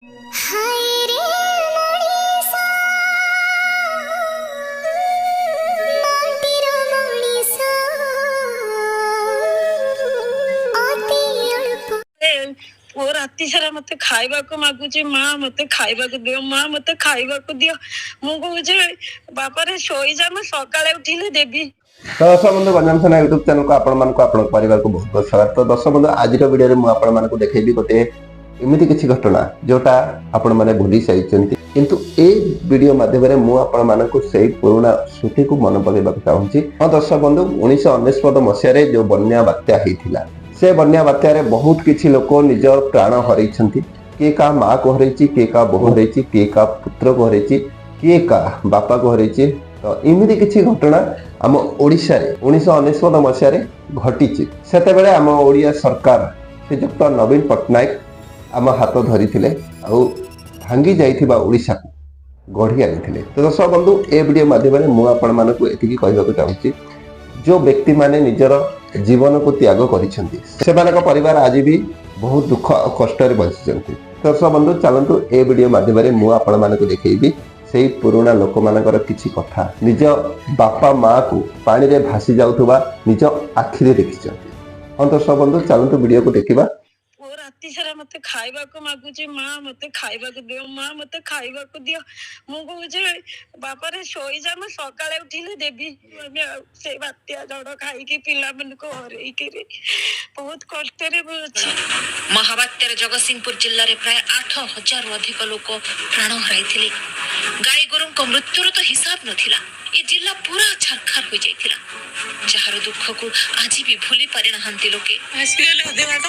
ହାୟ ରେ ମଣିଷ, ମାଟିର ମଣିଷ ଅତି ଅଳ୍ପ। ପୁଅ ରାତି ସାରା ମତେ ଖାଇବାକୁ ମାଗୁଛି, ମା ମତେ ଖାଇବାକୁ ଦିଅ, ମା ମତେ ଖାଇବାକୁ ଦିଅ। ମୁଁ କହୁଛି, ବାପାରେ ଶୋଇଯା, ମୁଁ ସକାଳେ ଉଠିଲେ ଦେବି। ତ ଦର୍ଶକ ବନ୍ଧୁ, ଗଞ୍ଜାମ ସେନା ୟୁଟ୍ୟୁବ ଚ୍ୟାନେଲକୁ ଆପଣମାନଙ୍କୁ, ଆପଣଙ୍କ ପରିବାରକୁ ବହୁତ ବହୁତ ସ୍ୱାଗତ। ତ ଦର୍ଶକ ବନ୍ଧୁ, ଆଜିର ଭିଡ଼ିଓରେ ମୁଁ ଆପଣମାନଙ୍କୁ ଦେଖେଇବି ଗୋଟେ ଏମିତି କିଛି ଘଟଣା ଯୋଉଟା ଆପଣମାନେ ଭୁଲି ସାରିଛନ୍ତି, କିନ୍ତୁ ଏ ଭିଡ଼ିଓ ମାଧ୍ୟମରେ ମୁଁ ଆପଣମାନଙ୍କୁ ସେଇ ପୁରୁଣା ସ୍ମୃତିକୁ ମନେ ପକାଇବାକୁ ଚାହୁଁଛି। ହଁ ଦର୍ଶକ ବନ୍ଧୁ, 1999 ମସିହାରେ ଯୋଉ ବନ୍ୟା ବାତ୍ୟା ହେଇଥିଲା, ସେ ବନ୍ୟା ବାତ୍ୟାରେ ବହୁତ କିଛି ଲୋକ ନିଜ ପ୍ରାଣ ହରେଇଛନ୍ତି। କିଏ କାହା ମାଆକୁ ହରେଇଛି, କିଏ କାହା ବୋହୂ ହରେଇଛି, କିଏ କାହା ପୁତ୍ରକୁ ହରେଇଛି, କିଏ କାହା ବାପାକୁ ହରେଇଛି। ତ ଏମିତି କିଛି ଘଟଣା ଆମ ଓଡ଼ିଶାରେ 1999 ମସିହାରେ ଘଟିଛି। ସେତେବେଳେ ଆମ ଓଡ଼ିଆ ସରକାର ଶ୍ରୀଯୁକ୍ତ ନବୀନ ପଟ୍ଟନାୟକ ଆମ ହାତ ଧରିଥିଲେ ଆଉ ଭାଙ୍ଗି ଯାଇଥିବା ଓଡ଼ିଶାକୁ ଗଢ଼ି ଆଣିଥିଲେ। ତ ଦର୍ଶକ ବନ୍ଧୁ, ଏ ଭିଡ଼ିଓ ମାଧ୍ୟମରେ ମୁଁ ଆପଣମାନଙ୍କୁ ଏତିକି କହିବାକୁ ଚାହୁଁଛି, ଯେଉଁ ବ୍ୟକ୍ତିମାନେ ନିଜର ଜୀବନକୁ ତ୍ୟାଗ କରିଛନ୍ତି, ସେମାନଙ୍କ ପରିବାର ଆଜି ବି ବହୁତ ଦୁଃଖ ଆଉ କଷ୍ଟରେ ବଞ୍ଚିଛନ୍ତି। ଦର୍ଶକ ବନ୍ଧୁ, ଚାଲନ୍ତୁ, ଏ ଭିଡ଼ିଓ ମାଧ୍ୟମରେ ମୁଁ ଆପଣମାନଙ୍କୁ ଦେଖେଇବି ସେଇ ପୁରୁଣା ଲୋକମାନଙ୍କର କିଛି କଥା, ନିଜ ବାପା ମାଆକୁ ପାଣିରେ ଭାସି ଯାଉଥିବା ନିଜ ଆଖିରେ ଦେଖିଛନ୍ତି। ହଁ ଦର୍ଶକ ବନ୍ଧୁ, ଚାଲନ୍ତୁ ଭିଡ଼ିଓକୁ ଦେଖିବା। ପୁଅ ରାତି ସାରା ମତେ ଖାଇବାକୁ ମାଗୁଛି, ମା ମତେ ଖାଇବାକୁ ଦିଅ, ମା ମତେ ଖାଇବାକୁ ଦିଅ। ମୁଁ କହୁଛି, ବାପାରେ ଶୋଇଯା, ମୁଁ ସକାଳେ ଉଠିଲେ ଦେବି। ଆମେ ଆଉ ସେଇ ବାତ୍ୟା ଝଡ ଖାଇକି ପିଲାମାନଙ୍କୁ ହରେଇକିରି ବହୁତ କଷ୍ଟରେ ମୁଁ ଅଛି। ମହାବାତ୍ୟାରେ ଜଗତସିଂହପୁର ଜିଲ୍ଲାରେ ପ୍ରାୟ 8000ରୁ ଅଧିକ ଲୋକ ପ୍ରାଣ ହରାଇଥିଲେ। ଗାଈ ଗୋରୁଙ୍କ ମୃତ୍ୟୁର ତ ହିସାବ ନଥିଲା। ଏ ଜିଲ୍ଲା ପୁରା ଛାରଖାର ହୋଇଯାଇଥିଲା, ଯାହାର ଦୁଃଖକୁ ଆଜି ବି ଭୁଲି ପାରିନାହାନ୍ତି ଲୋକେ। ଭାସିଗଲେ ଅଧେ ବାଟ।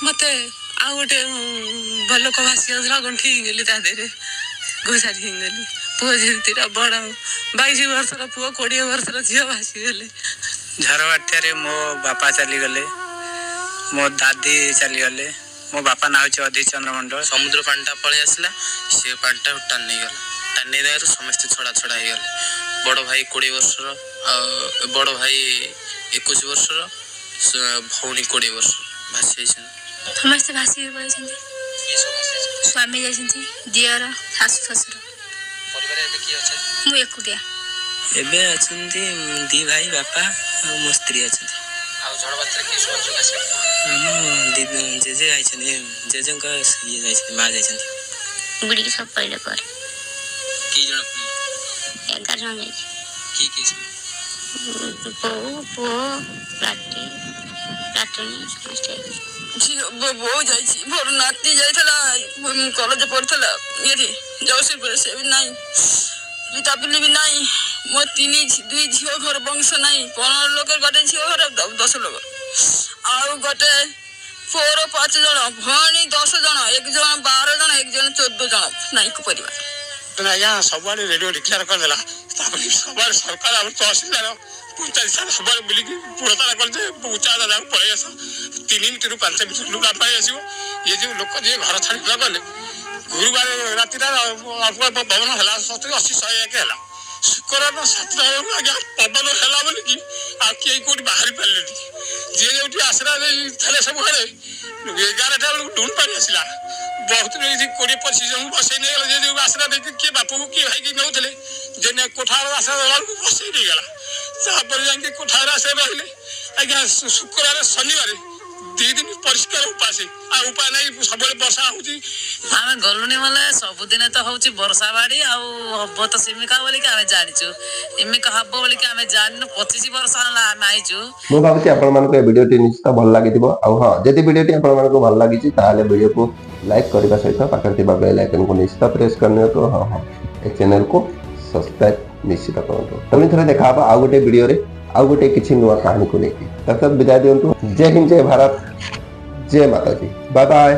ମତେ ଆଉ ଗୋଟେ ଭଲ ଲୋକ ଭାସି ଯାଉଥିଲା, ଗଣ୍ଠି ହେଇଗଲି ତା ଦେହରେ, ଘୋଷାରି ହେଇଗଲି। ପୁଅ ଝିଅ ବଡ, 22 ବର୍ଷର ପୁଅ, 20 ବର୍ଷର ଝିଅ ଭାସିଗଲେ। ଝଡ଼ ବାତ୍ୟାରେ ମୋ ବାପା ଚାଲିଗଲେ, ମୋ ଦାଦି ଚାଲିଗଲେ। ମୋ ବାପା ନାଁ ହେଉଛି ଅଧିକ ଚନ୍ଦ୍ର ମଣ୍ଡଳ। ସମୁଦ୍ର ପାଣିଟା ପଳେଇ ଆସିଲା, ସେ ପାଣିଟା ଟାଣି ନେଇଗଲା। ଟାଣି ନେଇଦେବାରୁ ସମସ୍ତେ ଛଡ଼ା ଛଡ଼ା ହେଇଗଲେ। ବଡ଼ ଭାଇ 20 ବର୍ଷର ଆଉ ବଡ଼ ଭାଇ 21 ବର୍ଷର, ଭଉଣୀ 20 ବର୍ଷ ଭାସି ଯାଇଛନ୍ତି। ସମସ୍ତେ ଭାସିକି ପଳେଇଛନ୍ତି। ସ୍ୱାମୀ ଯାଇଛନ୍ତି, ଦିଅର, ଶାଶୁ, ଶ୍ୱଶୁର। ମୁଁ ଏକୁଟିଆ। ଏବେ ଅଛନ୍ତି ଦି ଭାଇ, ବାପା ଆଉ ମୋ ସ୍ତ୍ରୀ ଅଛନ୍ତି। ଆମ ଜେଜେ ଯାଇଛନ୍ତି, ଜେଜେଙ୍କ ଇଏ ଯାଇଛନ୍ତି, ମା ଯାଇଛନ୍ତି। ବୁଡ଼ିକି ସବୁ ପଳେଇଲେ ପରେ। 11 ଜଣ ଯାଇଛି। ବୋଉ, ପୁଅ, ନାତି, ନାତୁଣୀ ସମସ୍ତେ ଯାଇଛି। ଝିଅ, ବୋଉ ଯାଇଛି। ମୋର ନାତି ଯାଇଥିଲା, କଲେଜ ପଢୁଥିଲା ଇଏଠି ଜଗତସିଂହପୁରରେ, ସେ ବି ନାହିଁ। ପିତାପିଲି ବି ନାହିଁ। ମୋ ତିନି ଦୁଇ ଝିଅ ଘର ବଂଶ ନାହିଁ। 15 ଲୋକ ଗୋଟେ ଝିଅ ଘର, 10 ଲୋକ, ଆଉ ଗୋଟେ ପୁଅର ପାଞ୍ଚ ଜଣ, ଭଉଣୀ 10 ଜଣ, ଏକ ଜଣ 12 ଜଣ, ଏକ ଜଣ 14 ଜଣ ନାଇଁ ପରିବାର। ଆଜ୍ଞା, ସବୁଆଡ଼େ ରେଡ଼ିଓ ଡିକ୍ଲେୟାର କରିଦେଲା। ତାପରେ ସବୁଆଡ଼େ ସରକାର, ଆମର ତହସିଲଦାର, ପଞ୍ଚାୟତ ସାର୍ ସବୁଆଡ଼େ ବୁଲିକି ପ୍ରଚାର କଲେ ଯେ ଉଚ୍ଚା ଜାଗାକୁ ପଳେଇ ଆସ, 3 ମିଟରରୁ 5 ମିଟର ଲୁଗା ପାଣି ଆସିବ। ଇଏ ଯେଉଁ ଲୋକ ଯିଏ ଘର ଛାଡ଼ି ନ ଗଲେ, ଗୁରୁବାର ରାତିଟା ଅଳ୍ପ ଅଳ୍ପ ପବନ ହେଲା, 70 80 101 ହେଲା। ଶୁକ୍ରବାର 7ଟା ବେଳକୁ ଆଜ୍ଞା ପବନ ହେଲା ବୋଲିକି ଆଉ କେହି କୋଉଠି ବାହାରି ପାରିଲେନି। ଯିଏ ଯୋଉଠି ଆଶ୍ରୟ ଥିଲେ ସବୁ ଘରେ। 11ଟା ବେଳକୁ ଡୁନ୍ ପାଣି ଆସିଲା ବହୁତ, 20-25 ଜଣଙ୍କୁ ବସେଇ ନେଇଗଲା। ଯିଏ ଯୋଉ ଆଶ୍ରୟ ଦେଇକି, କିଏ ବାପକୁ କିଏ ଭାଇକି ନେଉଥିଲେ, ଯେ କୋଠାର ଆଶ୍ରୟ ଦେଲା ବେଳକୁ ବସେଇ ନେଇଗଲା। ତାପରେ ଯାଇକି କୋଠାର ଆଶ୍ରୟ ରହିଲେ ଆଜ୍ଞା। ଶୁକ୍ରବାର ଶନିବାର 2 ଦିନ ପରିଷ୍କାର ଉପାସେ, ଆଉ ଉପାୟ ନାହିଁ। ସବୁବେଳେ ବର୍ଷା ହଉଛି। ଆମେ ଗଲୁଣି ମାନେ ସବୁଦିନେ ତ ହଉଛି ବର୍ଷା ବାଡି, ଆଉ ହବ ତ ସେମିକା ବୋଲିକି ଆମେ ଜାଣିଛୁ। ଏମିକା ହବ ବୋଲିକି ଆମେ ଜାଣିନୁ। 25 ବର୍ଷ ହେଲା ଆମେ ଆଇଛୁ। ମୁଁ ଭାବୁଛି ଆପଣମାନଙ୍କୁ ଏ ଭିଡ଼ିଓଟି ନିଶ୍ଚିତ ଭଲ ଲାଗିଥିବ। ଆଉ ହଁ, ଯଦି ଭିଡ଼ିଓଟି ଆପଣମାନଙ୍କୁ ଭଲ ଲାଗିଛି, ତାହେଲେ ଭିଡ଼ିଓକୁ ଲାଇକ୍ କରିବା ସହିତ ପାଖରେ ଥିବା ବେଲ୍ ଆଇକନ୍କୁ ନିଶ୍ଚିତ ପ୍ରେସ୍ କରିନିଅନ୍ତୁ। ହଁ, ଏ ଚ୍ୟାନେଲକୁ ସବସ୍କ୍ରାଇବ୍ ନିଶ୍ଚିତ କରନ୍ତୁ। ପୁଣି ଥରେ ଦେଖା ହବ ଆଉ ଗୋଟେ ଭିଡ଼ିଓରେ, ଆଉ ଗୋଟେ କିଛି ନୂଆ କାହାଣୀକୁ ନେଇକି। ତତ ବିଦାୟ ଦିଅନ୍ତୁ। ଜୟ ହିନ୍ଦ, ଜୟ ଭାରତ, ଜୟ ମାତାଜୀ। Bye bye.